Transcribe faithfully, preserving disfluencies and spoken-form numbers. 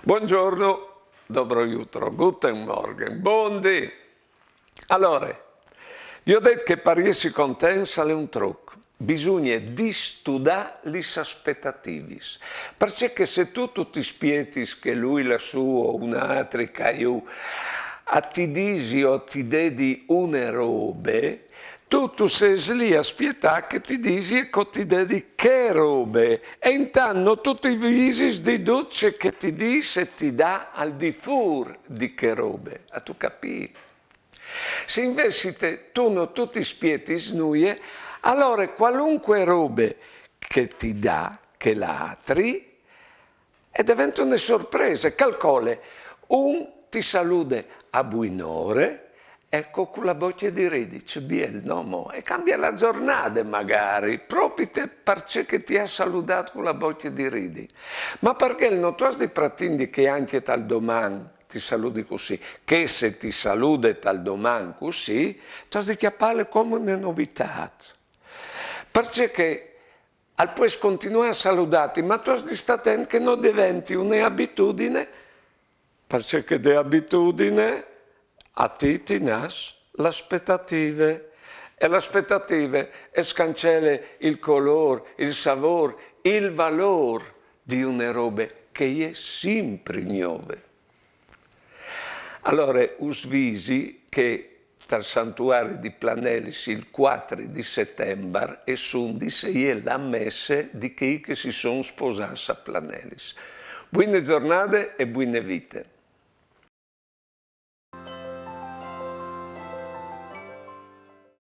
Buongiorno, dobro jutro, guten Morgen, bundì. Alore, vi ò det che par jessi contents al è un truc. Bisugne distudâ lis aspetativis. Parcè che se tu, tu ti spietis che lui lassù o un altri ca jù a ti disi o ti dedi une robe, tu, tu sês lì a spietâ che ti disi e che o ti dedi chê robe, e intant no tu ti visis di dut ce che ti dîs e ti dà al di fûr di chê robe. Âstu capît? Se invezit tu no tu ti spietis nuie, alore cualunque robe che ti dà chel altri e devente une sorprese. Calcole, un ti salude a buinore, eco, cu la bocje di ridi, ce biel, no mo? E cambie la zornade magari, propit parcè che ti à saludât cu la bocje di ridi. Ma par chel no tu âs di pretindi che ancje tal doman ti saludi cussì, che se ti salude tal doman cussì, tu âs di cjapâle come une novitât. Parcè che al pues continuâ a saludâti, ma tu âs di stâ atent che no deventi une abitudine, parcè che de abitudine a ti ti nas la aspetative, e la aspetative e scancele il colôr, il savôr, il valôr di une robe che e je simpri gnove. Alore, us visi che tal santuari di Planelis il cuatri di Setembar e sundis e je la messe di chei che si son sposâts a Planelis. Buine zornade e buine vite.